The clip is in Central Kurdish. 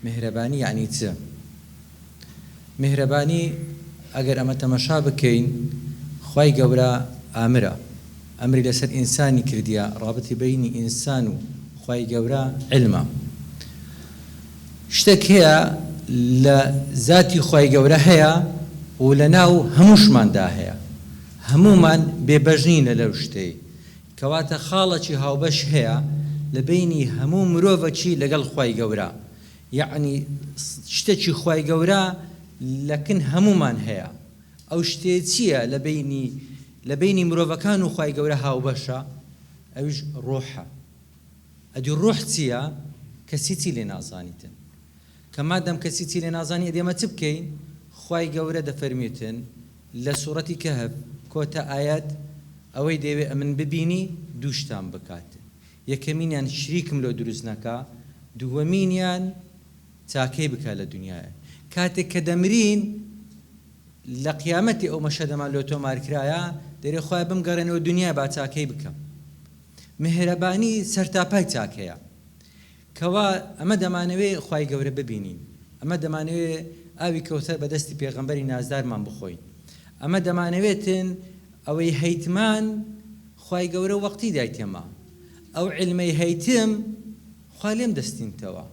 میهرەبانی یەعنی چ؟ میهرەبانی ئەگەر ئەمە تەمەشا بکەین خوای گەورە ئامرە ئەمری لەسەر ئینسانی کردیە ڕابتی بەینی ئینسان و خوای گەورە عیلمە شتێک هەیە لە زاتی خوای گەورە هەیە و لە ناو هەمووشماندا هەیە هەموومان بێ بەش نین لە لەو شتەی کەواتە خاڵەکی هاوبەش هەیە لە بەینی هەموو مرۆڤەکی لەگەڵ خوای گەورە یەعنی شتەکی خوای گەورە لە کن هەموومان هەیە ئەو شتەیە چیە لە بەینی لە بەینی مرۆڤەکان و خوای گەورە هاوبەشە ئەویش ڕۆحە ئەدی ڕۆح چیە کەسی چی لێ نازانیتن کە مادەم کەسی چی لێ نازانی ئەدی ئەمە چ بکەین خوای گەورە دەفەرمیتن لە سوڕەتی کەهف کۆتا ئایەت ئەوەی دەیەوێ ئەمن ببینی دوو شتان بکات یەکەمینیان شریکم لۆ دروست نەکا دووەمینیان چاکەی بکا لە دونیایە کاتێک کە دەمرین لە قیامەتی ئەو مەشهەدەمان لۆ تۆمار کرایە دەرێ خوایە بمگەڕێنەوە دونیا با چاکەی بکەم میهرەبانی سەرتاپای چاکەیە کەوا ئەمە دەمانەوێ خوای گەورە ببینین ئەمە دەمانەوێ ئاوی کەوسەر بە دەستی پێغەمبەری نازدارمان بخۆین ئەمە دەمانەوێتن ئەوەی هەیتمان خوای گەورە وەقتی دایتێما ئەو عیلمەی هەیتم خوا لێم دەستینتەوە.